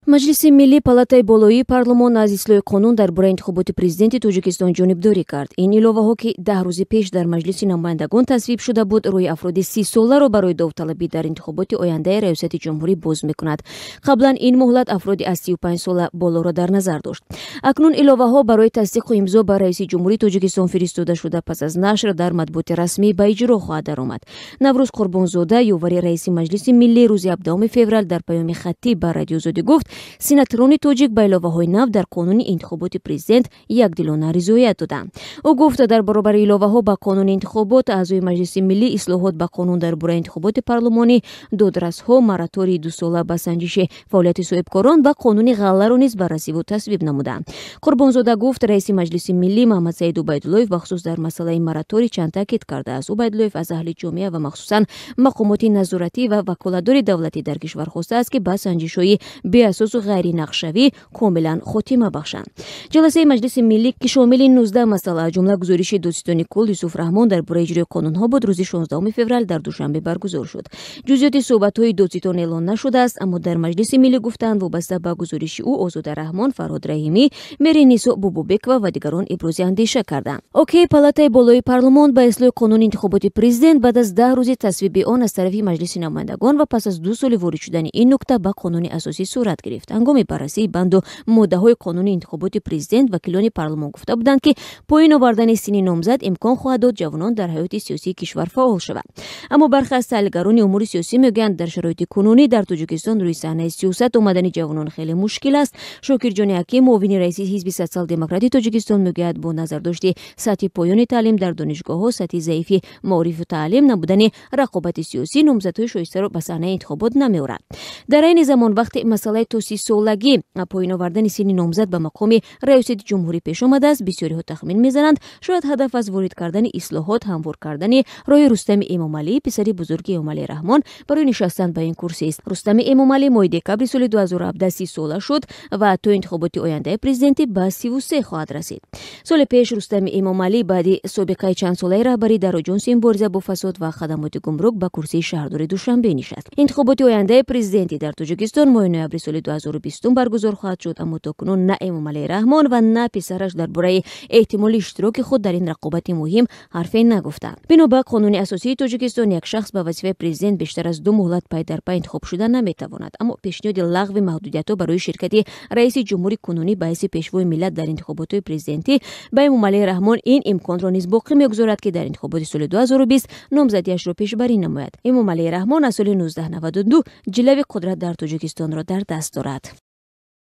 Маҷлиси миллӣ, палатаи болоии парлумон, аз ислоҳи қонун дар бораи интихоботи президенти Тоҷикистон ҷонибдорӣ кард. Ин иловаҳо, ки 10 рӯзи пеш дар Маҷлиси намояндагон тасвиб шуда буд, рӯи афроди 30-соларо барои довталабӣ дар интихоботи ояндаи раёсати ҷумҳурӣ боз мекунад. Қаблан ин муҳлат афроди аз 35 сола болоро дар назар дошт. Акнун иловаҳо барои тасдиқу имзо ба раиси ҷумҳурии Тоҷикистон фиристода шуда, пас аз нашр дар матбуоти расмӣ ба иҷро хоҳад даромад. Наврӯз Қурбонзода, ёвари раиси Маҷлиси миллӣ, рӯзи 17 феврал дар паёми хаттӣ ба Радиои Озодӣ гуфт, сенаторони тоҷик ба иловаҳои нав дар қонуни интихоботи президент якдилона ризоят доданд. Ӯ гуфт, дар баробари иловаҳо ба қонуни интихобот аъзои Маҷлиси миллӣ ислоҳот ба қонун дар бораи интихоботи парлумонӣ, додрасҳо, моратории дусола ба санҷиши фаъолияти соҳибкорон ва қонуни ғалларо низ баррасиву тасвиб намуданд. Қурбонзода гуфт, раиси Маҷлиси миллӣ Маҳамадсаид Убайдуллоев бахусус дар масъалаи мораторий чанд таъкид кардааст. Убайдуллоев аз аҳли ҷомеа ва махсусан мақомоти назоратӣ ва ваколатдори давлатӣ дар кишвар хостааст, ки ба санҷишҳои беасосу ғайринақшавӣ комилан хотима бахшанд. Ҷаласаи Маҷлиси миллӣ, ки шомили 19 масъала, аз ҷумла гузориши додситони кулл Юсуф Раҳмон дар бораи иҷрои қонунҳо буд, рӯзи 16 феврал дар Душанбе баргузор шуд. Ҷузъиёти суҳбатҳои додситон эълон нашудааст, аммо дар Маҷлиси миллӣ гуфтанд, вобаста ба гузориши ӯ Озода Раҳмон, Фарҳод Раҳимӣ, Меринисо Бобобекова ва дигарон ибрози андеша карданд. Окей палатаи болои парлумон ба ислоҳи қонуни интихоботи президент баъд аз 10 рӯзи тасвиби он аз тарафи Маҷлиси намояндагон ва пас аз 2 соли ворид шудани ин нукта ба қонуни асосӣ сурат гирифт. Ҳангоми баррасии банду моддаҳои қонуни интихоботи президент вакилони парлумон гуфта буданд, ки поён овардани синни номзад имкон хоҳад дод ҷавонон дар ҳаёти сиёсии кишвар фаъол шаванд. Аммо бархе аз таҳлилгарони умури сиёсӣ мегӯянд, дар шароити кунунӣ дар Тоҷикистон рӯи саҳнаи сиёсат омадани ҷавонон хеле мушкил аст. Шокирҷони Ҳаким, муовини раиси Ҳизби Социал-демократии Тоҷикистон, мегӯяд, бо назардошти сатҳи поёни таълим дар донишгоҳҳо, сатҳи заифи маорифу таълим, набудани рақобати сиёсӣ номзадҳои шоистаро ба саҳнаи интихобот намеорад. Дар айни замон, вақте масъалаи то 30-солагӣ поён овардани синни номзад ба мақоми раёсати ҷумҳурӣ пеш омадааст, бисёриҳо тахмин мезананд, шояд ҳадаф аз ворид кардани ислоҳот ҳамвор кардани роҳи Рустами Эмомалӣ, писари бузурги Эмомалӣ Раҳмон, барои нишастан ба ин курсист. Рустами Эмомалӣ моҳи декабри соли 2017 30 сола шуд ва то интихоботи ояндаи президентӣ ба 33 хоҳад расид. Соли пеш Рустами Эмомалӣ баъди собиқаи чандсолаи раҳбарӣ дар Оҷонси мубориза бо фасод ва хадамоти гумрук ба курсии шаҳрдори Душанбе нишаст. Интихоботи ояндаи президентӣ дар Тоҷикистон моҳи ноябри соли 2020 баргузор хоҳад шуд, аммо то кунун на Эмомалӣ Раҳмон ва на писараш дар бораи эҳтимоли иштироки худ дар ин рақобати муҳим ҳарфе нагуфтанд. Бино ба қонуни асосии Тоҷикистон, як шахс ба вазифаи президент бештар аз ду муҳлат пай дар пай интихоб шуда наметавонад. Аммо пешниҳоди лағви маҳдудиятҳо барои ширкати раиси ҷумҳури кунунӣ ба ҳайси пешвои миллат дар интихоботҳои президентӣ ба Эмомалӣ Раҳмон ин имконро низ боқӣ мегузорад, ки дар интихоботи соли 2020 номзадиашро пешбарӣ намояд. Эмомалӣ Раҳмон аз соли 1992 ҷилави қудрат дар Тоҷикистонро дар даст дорад.